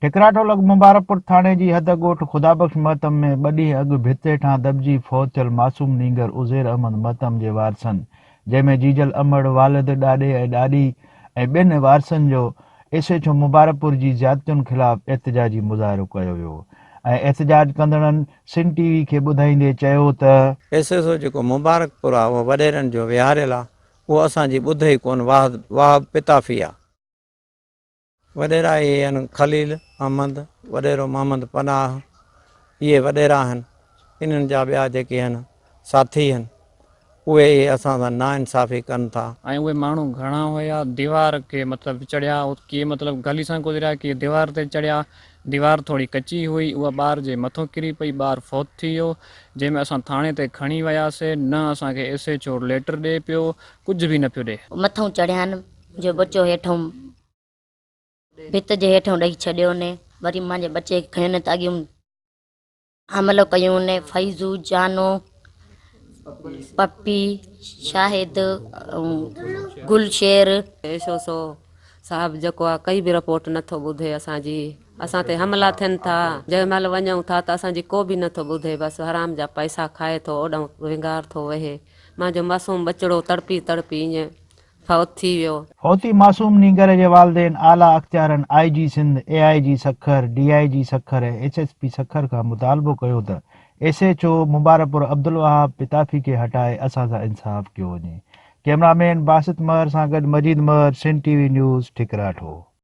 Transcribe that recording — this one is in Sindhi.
ٺڪراٺو لڳ مبارڪپور ٿاڻي جي حد ڳوٺ خدا بخش مهتم ۾ ٻه ڏينهن اڳ ڀت هيٺان دٻجي فوت ٿيل معصوم نينگر عزير احمد مهتم جي وارثن جنهن ۾ جيجل امڙ، والد، ڏاڏي ۽ ڏاڏي ۽ ٻين وارثن جو ايس ايڇ او مبارڪپور جي زيادتين خلاف احتجاجي مظاهرو ڪيو ويو ۽ احتجاج ڪندڙن سن ٽي وي کي ٻڌائيندي چيو ته. ايس ايس او جيڪو مبارڪپور آ اهو وڏيرن جو ويهاريل آ اهو اسان جي ٻڌي ئي ڪونه واهب پتافي آ. وڏيرا اهي آهن خليل احمد، وڏيرو محمد پناهه، اهي وڏيرا آهن، انهن جا ٻيا جيڪي آهن ساٿي آهن، اهي اهي اسان سان ناانصافي ڪن ٿا. ۽ اهي ماڻهو گهڻا هيا، ديوار کي مطلب چڙهيا، ڪي مطلب گلي سان گذريا، ڪي ديوار تي چڙهيا، ديوار ٿوري ڪچي هئي، اها ٻار جي مٿو ڪري پئي، ٻار فوت ٿي ويو، جنهن ۾ اسان ٿاڻي تي کڻي وياسي، نه اسان کي ايس ايڇ او ليٽر ڏئي پيو، ڪجهه به نه پيو ڏئي. مٿئون چڙهيا آهن، منهنجو ٻچو هيٺئون ڀت جي هيٺئون ڏئي ڇڏيو ني وري مانجي ٻچي کي کنيو ني ته اڳيون حملو ڪيون ني فيضو جانو پپي شاهد گل شير. ايس او سو صاحب جيڪو آ ڪئي به رپورٽ نٿو ٻڌي اسان جي اسان تي حملا ٿين ٿا جنهن مهل وڃون ٿا ته اسان جي ڪو به نٿو ٻڌي بس حرام جا پئسا کائي ٿو اوڏانهن ونگار ٿو وهي مانجو معصوم ٻچڙو تڙپي تڙپي ائين فوت ٿي ويو. فوتي معصوم نينگر جي والدين اعليٰ اختيارن I G Sindh, A I G Sukkur, D I G Sukkur ۽ S S P Sukkur کان مطالبو ڪيو ته S H O Mubarakpur Abdul Wahab Pitafi کي هٽائي اسان سان انصاف ڪيو وڃي. ڪئميرا مين باسط مهر سان گڏ Majeed Mehar, Sindh T V news, Thikratho.